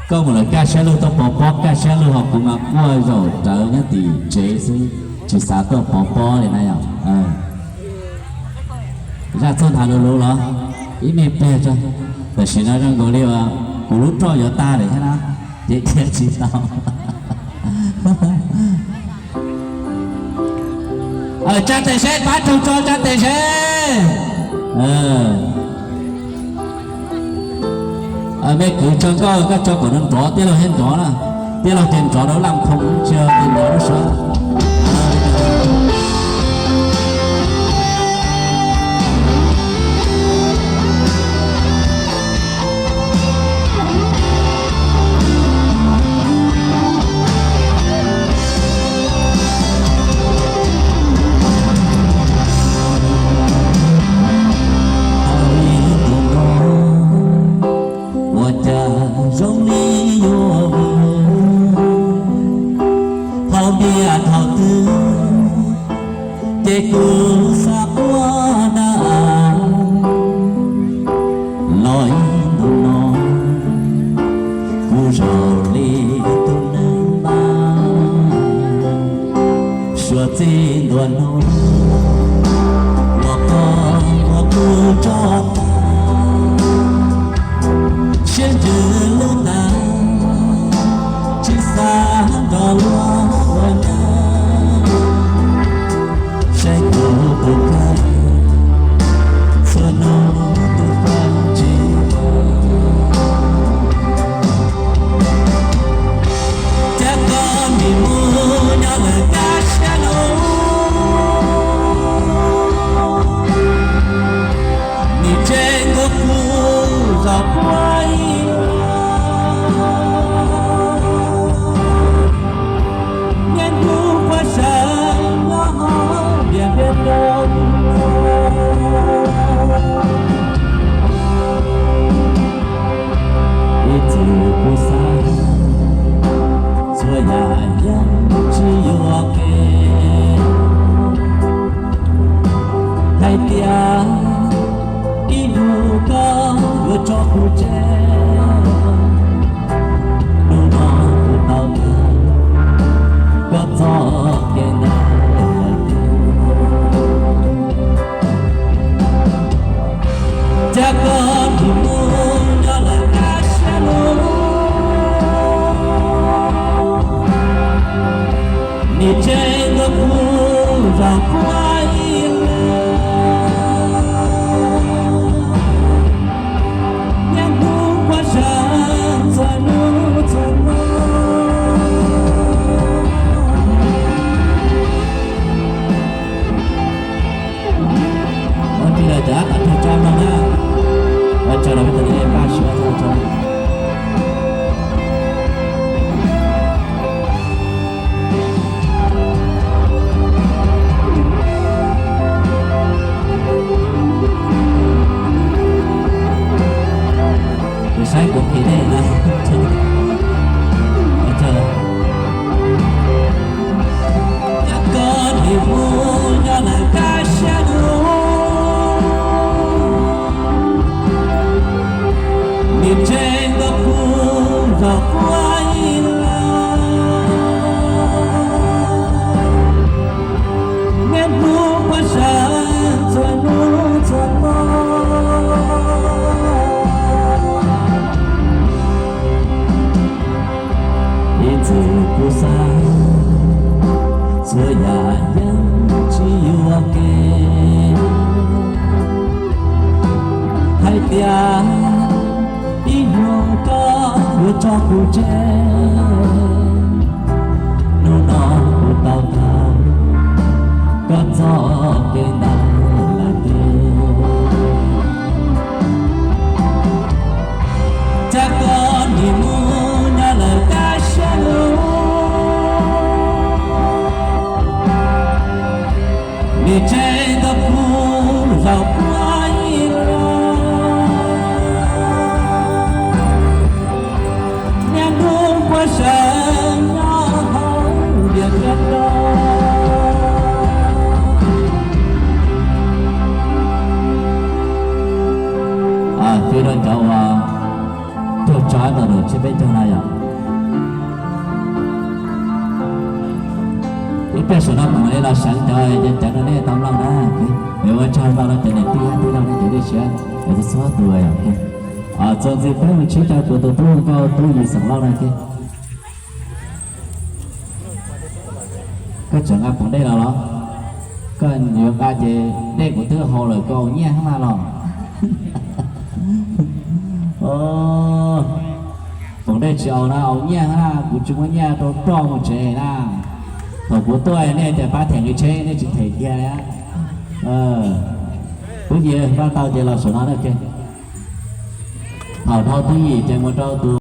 Koj mus lawm kaj siab lug tuaj pov pob kaj siab lug, ho kuv mas quaj zaum rawv nyob tim tsev xwb, tsis xav tuaj pov pob li na yom. Zaj txuj nthav lug lug los ib me pliag tso, tam sim no zoo nkaus li kuv lub roj yuav tag lawm thiab na, ces dhia tsis tau. Tsa tes seb, pab raug tso, tsa tes seb. Me kwv tso koj, koj tso kom nrov, tij laug thiaj nrov na. Tij laug ces nrov rau laj khoo, tsis yog ces nrov rau sab. Ua cas zoo li yuav vwm thaum ntiaj thaum twg, ces kuv xav quaj na. Los ib ntu no kuv zoo li tus neeg npau suav txij ntua hnub, ua koj ua kuv tso tas, siab ntsws lub tas, tsis xav nrog luag ua neej. Saib kuv tus kheej, txhua hnub tus kheej tsis, cas koj nim mus nyob lawm kaj siab lug, nim tseg nkaus kuv zov puab ib niaj hnub puab sawv nyob hauv ntiaj teb no. Ib txwm kuv xav txhua yam yeej tsis yuam kev, hais tias ib hnub koj yuav tso kuv tseg. Hnub no kuv tau kawm koj txoj kev ntawd lawm tiag. Cas koj nim mus nyob lawm kaj siab lug, nim tseg nkaus kuv zov puab ib leeg, niaj hnub puab sawv txhua hnub txhua hmo. Ua li lawm ces ab tom tag tsab no na, ua tsaug rau peb cov paj siab txhua txhua. Kuv saib kuv phim dej na. Cas koj nim mus nyob lawm kaj siab lug, nim tseg nkaus kuv zov puab ib leeg, niaj hnub puab sawv txhua hnub txhua hmo. Ib txwm kuv xav txhua yam yeej tsis yuam kev, hais tias ib hnub koj yuav tso kuv tseg. Hnub no kuv tau kawm koj txoj kev ntawd lawm tiag. Cas koj nim mus nyob lawm kaj siab lug, nim tseg nkaus kuv zov puab ib leeg, niaj hnub puab sawv nyob hauv ntiaj teb no. Cov ntawm lub tsheb peb caug no yog ib pliag saum no kuv mam li los seev cov, cov no nej tau mloog na. Es ua tsaug ntau rau cov niam tij tij laug nej cov dej siab es txhua txhua tus yog. Txuas ntxiv peb mus tsheb caw kuv tus tub nkauj tub Yim Xeem Lauj na. Koj tseem nqa poom dej los los? Koj yuav nqa ces dej kuv twb haus lawm, koj ua nyiaj hab mas los? Poom dej tsis haus no ua nyiaj hab, kuv tsis muaj nyiaj rau roj mus tsev na. Thaum kuv tuaj nej tias pab them nqi tsheb nej tsis them kiag li. Tub Yim, npaj tau ces los saum no na. Thaum dhau tub Yim ces mus rau tus